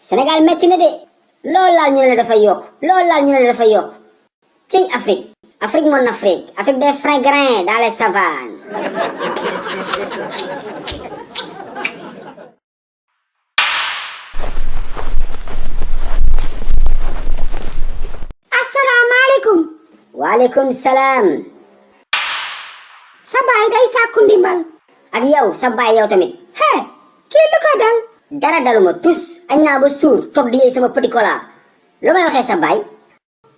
Sénégal metti na de loolu laal ñu ne la dafa yokk loolu laal ñu ne la dafa yokk ciy Afrique mon Afrique des fringants dans les savanes. Assalamualaikum. Waalaikumsalam. Sa baay day sàkku ndimbal. Ak yow sa baay yow tamit. He, kii lu ko dal? Dara daluma tus añ naa ba suur toog di yee sama petit cola lu may waxee sa baay.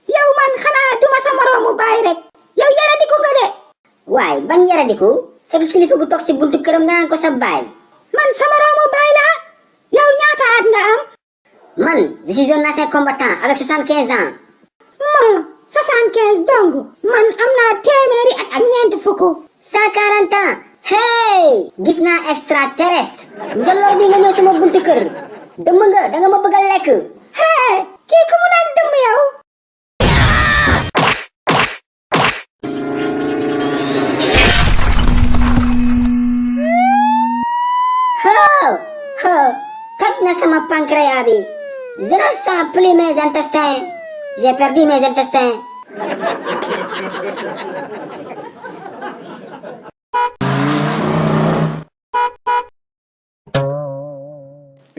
Yow man xanaa duma sa moroomu baay rek. Yow yaradiku nga de. Waay ban yaradiku fekk kilifa gu toog si buntu këram nga naan ko sa baay. Man sa moroomu baay la. Yow ñaata at nga am? Man je suis un ancien combattant avec 75 ans. Ma 75 dong. Man am naa téeméeri at ak ñeent fukk. 140 ans. Hey, gis naa extraterrestre. Njolloor bi nga ñëw sama buntu kër. Dëmm nga da nga ma bëgg a lekk. Hey, kii ku mu naan dëmm yow? Toj na sama pancréas bi. Je ne sens plus mes intestins. J'ai perdu mes intestins.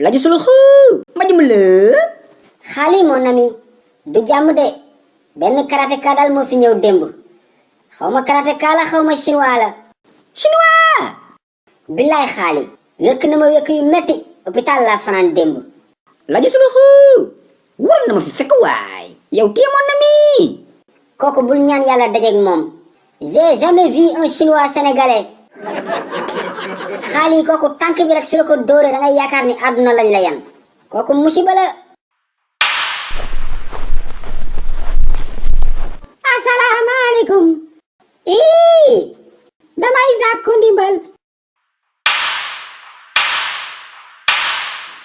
Laju suluhu maju mele. Xaali mon ami du jàmm de benn karatéka daal moo fi ñëw démb xawma karatéka la xawma chinois la. Chinois. Billaay xaali wekk na ma wekk yu metti hôpital la fanaan démb. Laju suluhu war na ma fi fekk waay. Yow téye mon ami. Kooku bul ñaan yàlla dajeeg moom. J'ai jamais vu un chinois sénégalais. Xaali kooku tànk bi rek su la ko dóoree da ngay yaakaar ni àdduna lañ la yan. Kooku musiba la. Assalamualaikum. Ii Damay sàkku ndimbal.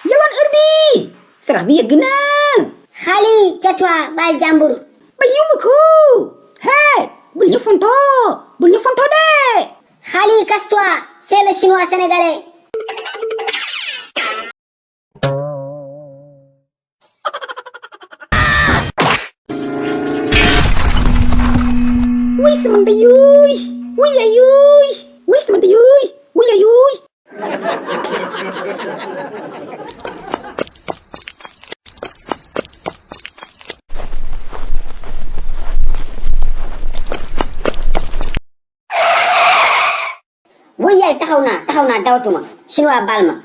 Yawan heure bi. Sarax bi yegg na. Xaali tais-toi baal jàmbur. Ba yumbu ko. Hey, bul ñu fonto. Bul ñu fonto de. Xaali casse-toi c'est le chinois sénégalais. Wuy sama ndeyuy. Wuy yayuy. Wuy sama ndeyuy. Wuy yayuy. Wuy yaay taxaw naa dawatuma chinois baal ma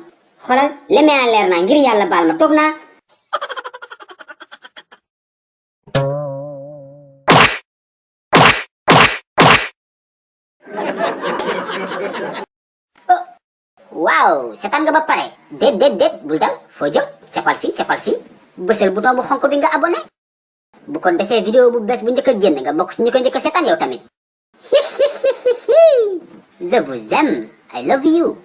xoolal lemee leer naa ngir yàlla baal ma toog naa. Waaw seetaan nga ba pare déet bul dal foo jëm capal fii bësal bouton bu xonk bi nga abonné bu ko defee vidéo bu bees bu njëkk a génn nga bokk si ñu ko njëkk a seetaan yow tamit. Je vous aime. I love you.